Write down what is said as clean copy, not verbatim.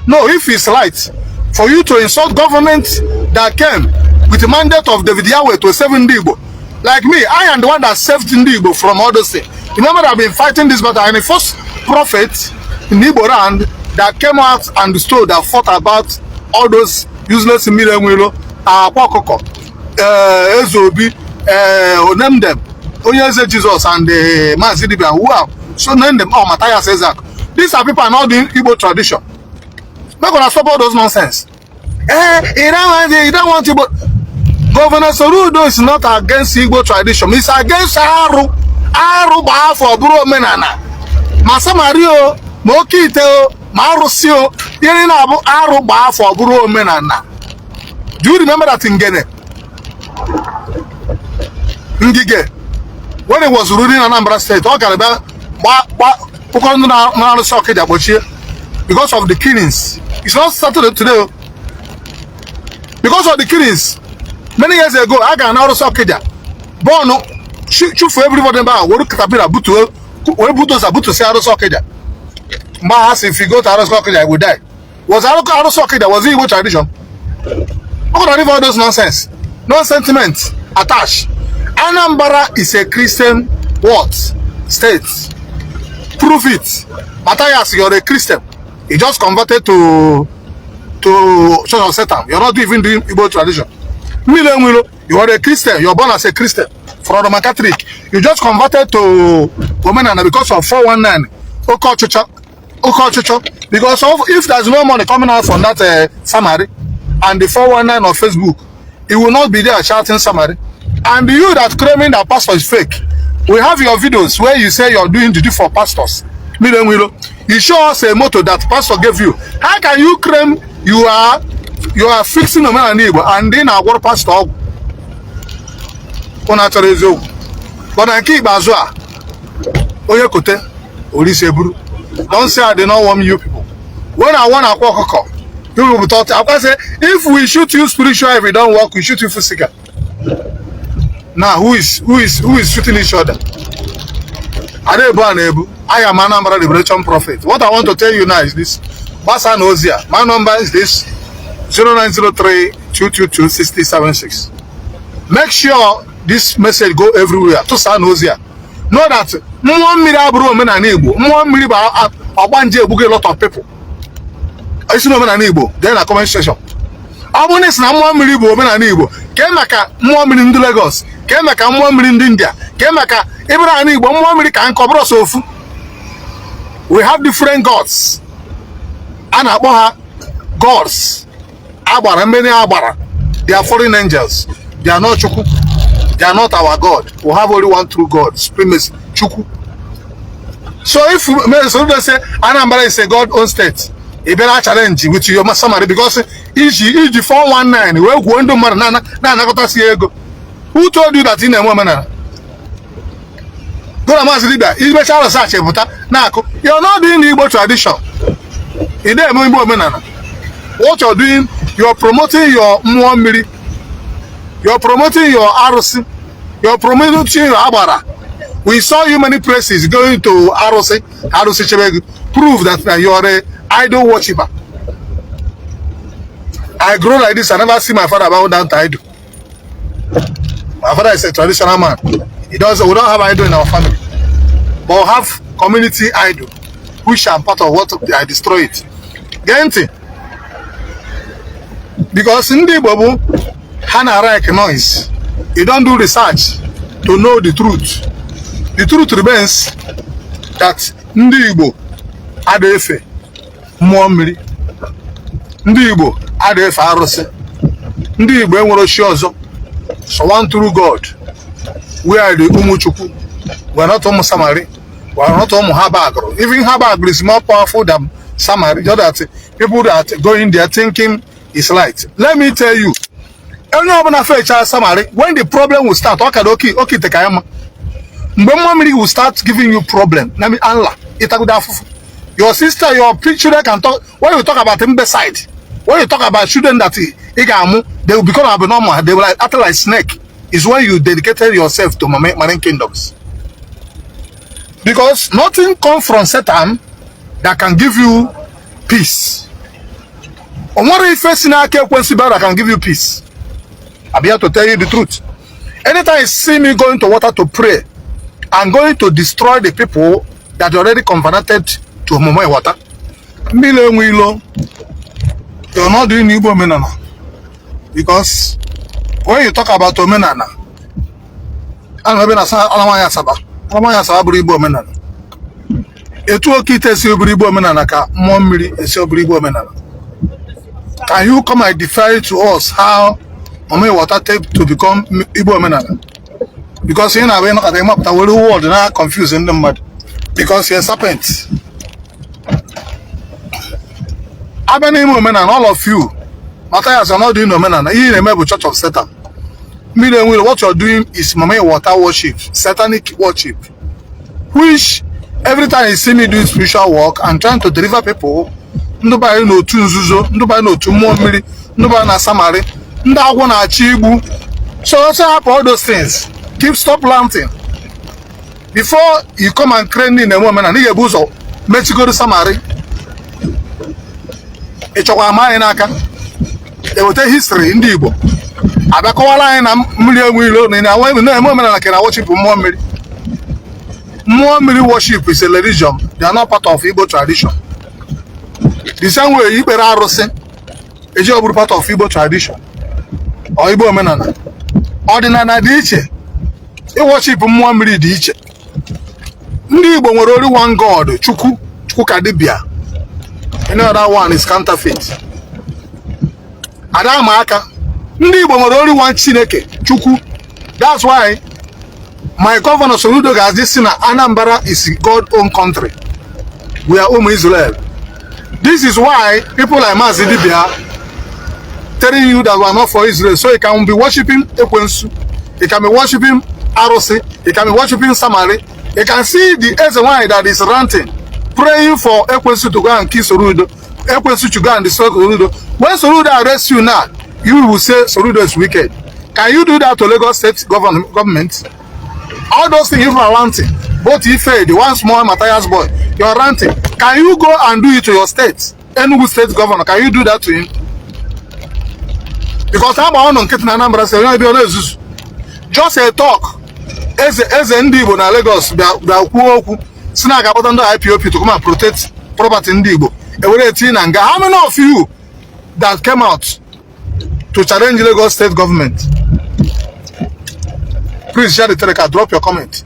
No, if it's right for you to insult government that came with the mandate of David Yahweh to save Ndị Igbo. Like me, I am the one that saved Ndị Igbo from all those things. Remember that I've been fighting this battle. I'm the first prophet in Igbo land that came out and stood that fought about all those useless mmiri enwero, Akwa Ọkụkọ, Eze Obi, name them, Onye Eze Jesus and Mazi Dibia, who are so name them, oh, Matthias Ezak. These are people not doing Igbo tradition. Make una stop all those nonsense. Eh, you don't want Igbo. Governor Soludo is not against Igbo tradition. It's against arụ. Arụ bụ afọ bụrụ omenala. Ma Samari o, ma oke ite o, ma arụsị o, ihe niile abụ arụ gba afọ bụrụ omenala. Do you remember that Ngene? Ngige, when he was ruling Anambra State, ọ gara bịa gba gba kpụkọrọ ndị na-arụsị Ọkịja gbochie because of the killings. It's not started today o. Because of the killings, many years ago, a gara na arụsị Ọkịja bọọnụ chụfuo everybody ebe ahụ, were caterpillar butuo, were bulldozer butusi arụsị Ọkịja. Mgbe ha si, if you go to arụsị Ọkịja, you will die. Was arụsị Ọkịja, was it Igbo tradition? How could I leave all those nonsense? No sentiment attached. Anambra is a Christian what? State. Prove it. Matthias, you're a Christian. You just converted to Church of Satan. You're not even doing Igbo tradition. Mmiri Enwilo, you are a Christian. You're born as a Christian from Roman Catholic. You just converted to Omenana because of 419. Oke ọchịchọ. Oke ọchịchọ. Because of, if there's no money coming out from that Samari and the 419 on Facebook, he will not be there shouting Samari. And you that claiming that pastor is fake, we have your videos where you say you're doing juju for pastors. Mmiri Enwilo, you show us a motor that pastor gave you. How can you claim you are fixing omenala Igbo and then agwọrọ pastor ọgwụ? Ụnụ achọrọ eziokwu. But na nke ikpeazụ a, onye kote orisi eburu. Don't say I did not warn you people. When I warn Akwa Ọkụkọ, you people thought Akwa say, if we shoot you spiritual, if it don't work, we shoot you physical. Now who is shooting each other? Adebu and Ebu. I am Anambra Liberation Prophet. What I want to tell you now is this. Gbasa na ozi a. My number is this: 0903 222 6076. Make sure this message go everywhere. Tụsaa na ozi a. Know that mmụọ mmiri abụrụ omenala Igbo. Mmụọ mmiri bụ ọgbanje egbugo a lot of people. Isi na omenala Igbo, dee na comment section. Ọ bụrụ na isi na mmụọ mmiri bụ omenala Igbo, kee maka mmụọ mmiri ndị Lagos, kee maka mmụọ mmiri ndị India, kee maka ịbụrụ ala Igbo mmụọ mmiri ka nkọ bụrụ sọ ofu. We have different gods. A na-akpọ ha gods. Agbara mmiri agbara. They are foreign angels. They are not Chukwu. They are not our God. We have only one true God, supremacy, Chukwu. So if so they say Anambra is a God owned state, ị bịara challenge with your summary because iji 419 wee gwuo ndị mmadụ na-anakọtasị ego. Who told you that ị na-eme omenala? Go na Maazị Dibia, imecha research pụta na-akụ. You're not doing the Igbo tradition. Ị na-eme Igbo omenala. What you're doing, you're promoting your mmụọ mmiri. You're promoting your arụsị. You're promoting your agbara. We saw you many places going to arụsị, arụsị chebe gị. Prove that you are a idol worshiper. I grow like this, I never see my father bow down to idol. My father is a traditional man. He does. We don't have idol in our family, but we have community idol, which I'm part of what I destroy it. Gee ntị, because ndị Igbo bụ ha na like noise. You don't do research to know the truth. The truth remains that ndị Igbo adịghị efe mmụọ mmiri, ndị Igbo adịghị efe arụsị, ndị Igbo enwere chi ọzọ, so one true God. We are the ụmụ Chukwu. We are not ụmụ Samari. We are not ụmụ Habagro. Even Habagro is more powerful than Samari, just that people that go in there thinking is light. Let me tell you, onye ọbụla fecha Samari, when the problem will start, ọ ka oke oke ite ka ya mma. Mgbe mmụọ mmiri will start giving you problem, na anla ịtagodo afụfụ. Your sister, your children can talk. When you talk about mbe side, when you talk about children that ị ga-amụ, they will become abnormal, they will like, act like snake, is when you dedicated yourself to marine kingdoms, because nothing come from Satan that can give you peace. O nwere ife si n'aka ekwensu bịa that can give you peace. I'm here to tell you the truth. Anytime you see me going to water to pray, I'm going to destroy the people that already covenanted to Omume water. Mmiri enwe ilo, you're not doing Igbo omenala. Because when you talk about omenala, ana ebe na ala Asaba, ala Asaba bụrụ Igbo omenala. Etu oke ite si bụrụ Igbo omenala ka mmụọ mmiri esi bụrụ Igbo omenala. Can you come and defy to us how Mama water take to become Igbo omenala? Because ị na-abịa ịnọkọta ịmapụta were word na confuse ndị mmadụ because you're a serpent. Abịa n'ime omenala, all of you, Matthias, you're not doing omenala. Ihe ị na-eme bụ Church of Satan. Mmiri enwere, what you're doing is Mama water worship, satanic worship, which every time you see me doing spiritual work and trying to deliver people, ndị banye n'otu nzuzo, ndị banye n'otu mmụọ mmiri, ndị banye na samari, ndị agwụ na-achọ igbu. So also hapụ all those things. Keep stop planting. Before you come and train ndị na-eme omenala, ị ga-ebu ụzọ mechigoro samari. Ị chọkwa ama anyị n'aka eweta history ndị Igbo abịa kọwara anyị na mmiri enwe ilo na na-eme omenala ka na worship mmụọ mmiri. Mmụọ mmiri worship is a religion. They are not part of Igbo tradition. The same way ikpere arụsị eji ọ bụrụ part of Igbo tradition or Igbo omenala. Ọdịnala dị iche, iworship mmụọ mmiri dị iche. Ndị Igbo nwere only one God, Chukwu, Chukwu ka dibịa. Any other one is counterfeit. Ada ama aka. Ndị Igbo nwere only one Chineke, Chukwu. That's why my governor Soludo ga-azị si na Anambra is God own country. We are ụmụ Israel. This is why people like Mazi Dibia telling you that we are not for Israel. So you can be worshiping Ekwensu, you can be worshiping Arusi, you can be worshiping Samari. You can see the Ezenwanyị that is ranting, praying for Ekwensu to go and kill Soludo, Ekwensu to go and destroy Soludo. When Soludo arrests you now, you will say Soludo is wicked. Can you do that to Lagos State government? All those things you are ranting, both Ife, the one small Matthias boy, you're ranting. Can you go and do it to your state? Enugu State governor, can you do that to him? Because agba ọnụ nkịtị na Anambra sị onye bịa na-ezuzu. Just a talk. Eze eze ndị Igbo na Lagos bịa bịa kwuo okwu si na aga-akpọta ndị IPOB to come and protect property ndị Igbo. Ewere etinye na nga. How many of you that came out to challenge Lagos State government? Please share the telecast, drop your comment.